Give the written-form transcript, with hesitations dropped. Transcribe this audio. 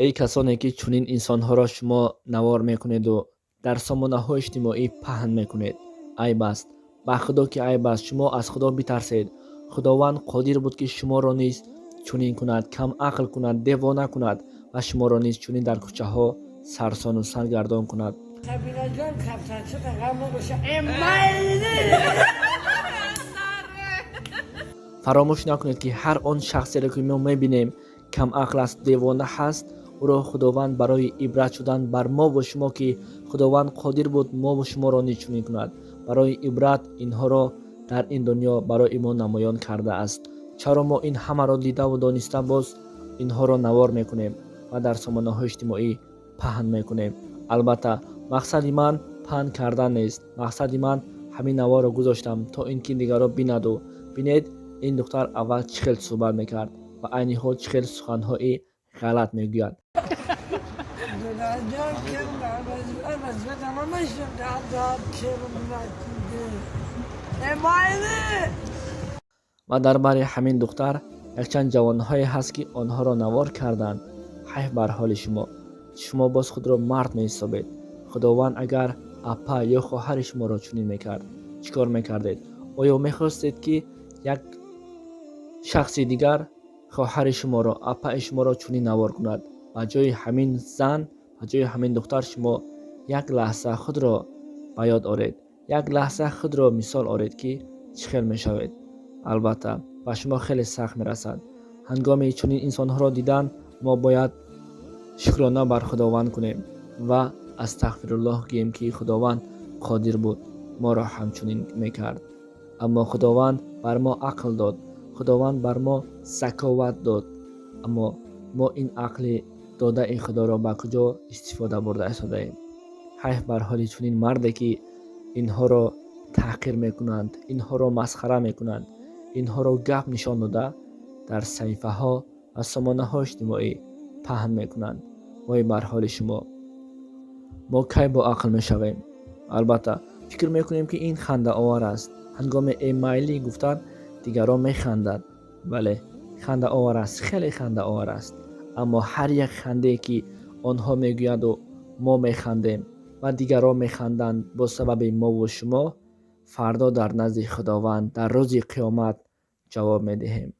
Эй касоне, ки чунин инсонҳоро шумо навор мекунеду дар сомонаҳои иҷтимоӣ паҳн мекунед, айб аст, ба Худо ки айб аст. Шумо аз Худо битарсед. Худованд қодир буд, ки шуморо низ чунин кунад, камақл кунад, девона кунад ва шуморо низ чунин дар кӯчаҳо сарсону саргардон кунад. Сабинаҷон, кафтарча ғам боша, эмайли. Фаромӯш накунед, ки ҳар он шахсеро, ки мо мебинем, камақл аст, девона ҳаст, ӯро Худованд барои ибрат шудан бар мову шумо, ки Худованд қодир буд мову шуморо низ чунин кунад, барои ибрат инҳоро дар ин дунё барои мо намоён кардааст. Чаро мо ин ҳамаро дидаву дониста боз инҳоро навор мекунем ва дар сомонаҳои иҷтимоӣ паҳн мекунем? Албатта, мақсади ман паҳн кардан нест. Мақсади ман ҳамин наворро гузоштам, то ин ки дигарро бинаду бинед, ин духтар аввал чӣ хел суҳбат мекард ва айни ҳол чӣ хел суханҳои ғалат мегӯяд. Додарҷон, эмайли. Ва дар бари ҳамин духтар якчанд ҷавонҳое ҳаст, ки онҳоро навор карданд. Ҳайф бар ҳоли шумо. Шумо боз худро мард меҳисобед. Худованд агар апа ё хоҳари шуморо чунин мекард, чӣ кор мекардед? Оё мехостед, ки як шахси дигар хоҳари шуморо, апаи шуморо чунин навор кунад? Ба ҷои ҳамин зан, ба ҷои ҳамин духтар шумо як лаҳза худро ба ёд оред, як лаҳза худро мисол оред, ки чӣ хел мешавед. Албатта, ба шумо хеле сахт мерасад. Ҳангоми чунин инсонҳоро дидан мо бояд шукрона бар Худованд кунем ва астағфируллоҳ гӯем, ки Худованд қодир буд, моро ҳамчунин мекард, аммо Худованд бар мо ақл дод, Худованд бар мо заковат дод. Аммо мо ин ақли додаи Худоро ба куҷо истифода бурда истодаем? Ҳайф бар ҳоли чунин марде, ки инҳоро таҳқир мекунанд, инҳоро масхара мекунанд, инҳоро гап нишон дода, дар саҳифаҳо ва сомонаҳои иҷтимоӣ паҳн мекунанд. Вой бар ҳоли шумо! Мо кай бо ақл мешавем? Албатта, фикр мекунем, ки ин хандаовар аст. Ҳангоми эмайлӣ гуфтан дигарон механдад. Бале, хандаовар аст, хеле хандаовар аст. Аммо ҳар як хандае, ки онҳо мегӯянду мо механдем ва дигарон механданд, бо сабаби мову шумо фардо дар назди Худованд дар рӯзи қиёмат ҷавоб медиҳем.